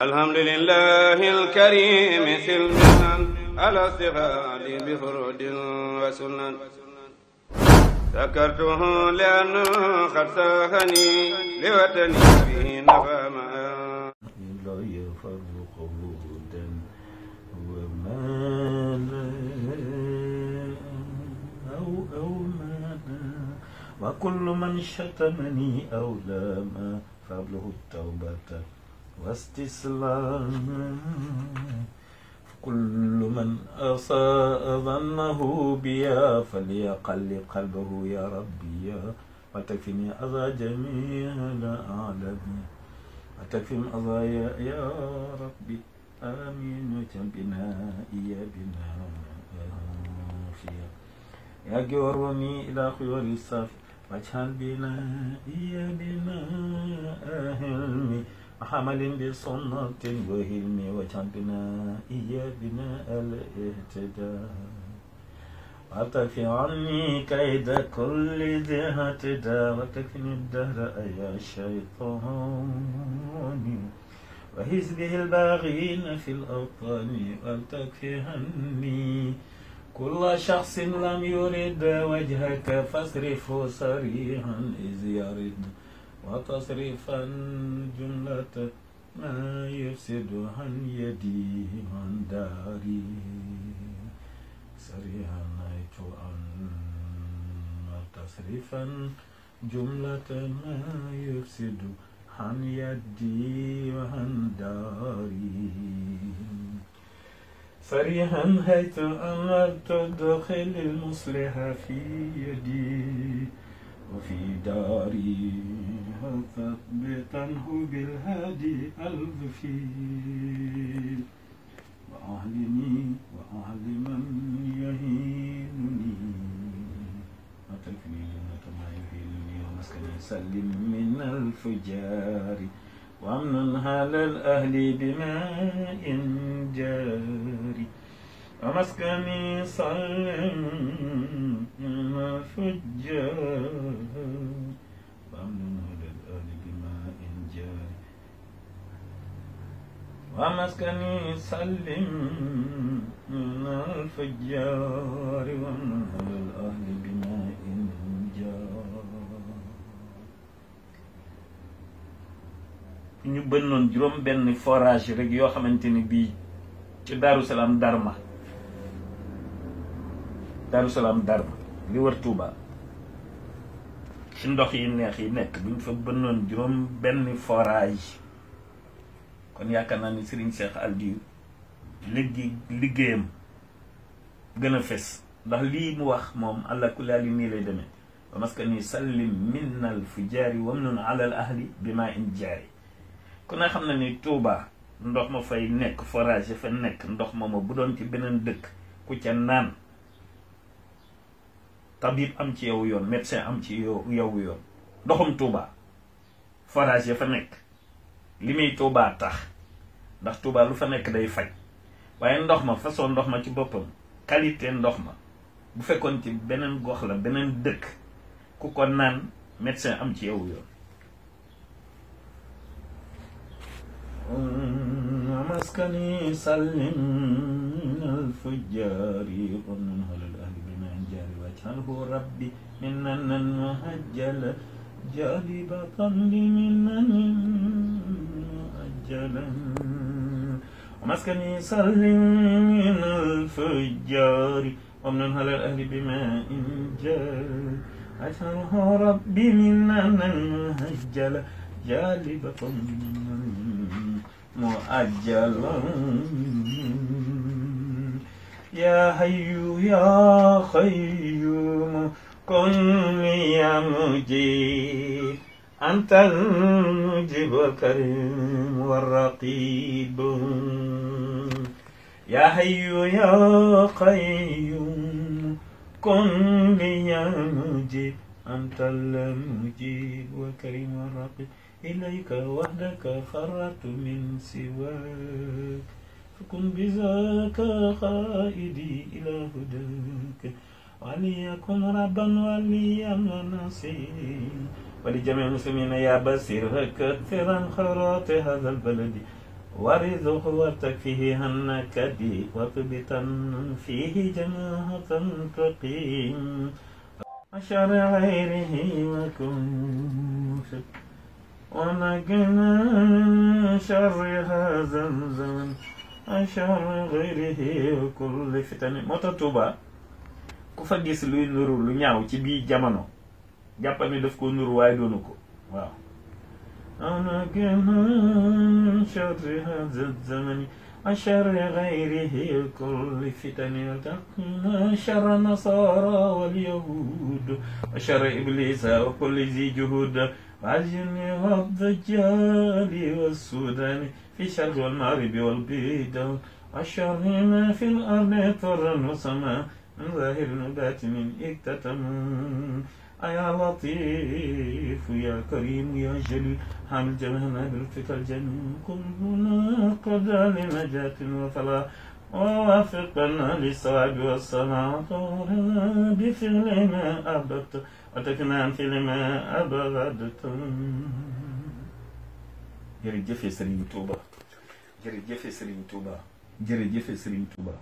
الحمد لله الكريم سلمنا على استغال بفرود وسنن ذكرته لأنه قد ساخني لوطني به نفى لا يفرق هدى ومالا أو مالا وكل من شتمني أو لاما فابله التوبة واستسلام كل من أساء ظنه بيا فليقل قلبه يا ربي يا وتكفني أذى جميع العالمين وتكفم أذى يا ربي آمين وجنبنا يا بنا يا جورني إلى خير الصف واجعل بنا يا بنا أهلمي حمل بسنة وهلم وجنبنا إيا بناء الاهتداء وتكفي عني كيد كل ذي اهتداء وتكفني الدهر يا شيطان وحزبه الباغين في الأوطان وتكفي عني كل شخص لم يرد وجهك فاصرفه صريحا إذ يرد وتصرفا جملة ما يفسد عن يدي عن داري سريعا عن وتصرفا جملة ما يفسد عن يدي وعن داري سريعا حيث أمرت دخل المصلح في يدي وفي داري ثبتنه بالهادي الغفير وأهلني وأهل من يهينني وتكفني ما يهينني ومسكني سلم من الفجار وأمن على الأهل بماء جاري ومسكني سلم من الفجار وأمن على الأهل بماء جاري ومسكني سلم من الفجار وأمن على الأهل بماء جاري ñu bënnoon juróom benn forage rek yoo xamante ni bii ci Daaru Salaam Darma li wër Touba ci ndox yi neex yi nekk buñ fa bënnoon juróom benn forage kon yaakaar naa ni Serigne Cheikh Aliou liggéeyam gën a fes ndax lii mu wax moom àlla kulaali nii lay demee wa maskani sallim minnal fujaari wamnun alal ahli bi maa in jaari kon nga xam na ni Touba ndox ma fay nekk forage fa nekk ndox ma bu doon ci beneen dëkk ku ca naan tabib am ci yow yoon médecin am ci yow yoon ndoxum Touba forage fa nekk li muy Touba tax ndax Touba lu fa nekk day faj waaye ndox ma façon ndox ma ci boppam qualité ndox ma bu fekkoon ci beneen gox la beneen dëkk ku ko naan médecin am ci yow yoon maskani sallim alfujari qonnun halal ahli bima jari wajhalhu rabbi minnan muhajjala jalibatan liminnan muhajjalan maskani sallim alfujari qonnun halal ahli bima jari wajhalhu rabbi minnan muhajjala jalibatan مؤجلا يا حي يا قيوم كن يا مجيب أنت المجيب الكريم والرقيب يا حي يا قيوم كن يا مجيب أنت المجيب والكريم والرقيب إليك وحدك فررت من سواك فكن بذاك قائدي إلى هداك وليكن ربا وليا ونصيرا ولجميع المسلمين يا بصير كثيرا خيرات هذا البلد ورزق وتكفيه النكد وثبتا فيه جماعة تقيم وشر غيره وكن ونجنا من شر هذا الزمن وشر غيره وكل فتن موتا توبا ku fa gis luy nuru lu ñaaw ci bii jamono jàppal ni daf ko nuru waaye doonu ko waaw ونجنا من شر هذا الزمن وشر غيره وكل فتن وتقنا شر النصارى واليهود وشر إبليس وكل ذي جهود والجن والدجال والسودان في الشرق والمغرب والبيضاء وشر ما في الأرض طرا وسماء من ظاهر وباطن اكتتم يا لطيف يا كريم يا جليل حامل جمعنا بلطفك الجميل كلنا قدر لنجاة وفلاح ووافقنا للصواب والصلاة بفعل ما أحببت وتكنا عن فعل ما أبغضت jërëjëf Serigne Touba jërëjëf Serigne Touba jërëjëf Serigne Touba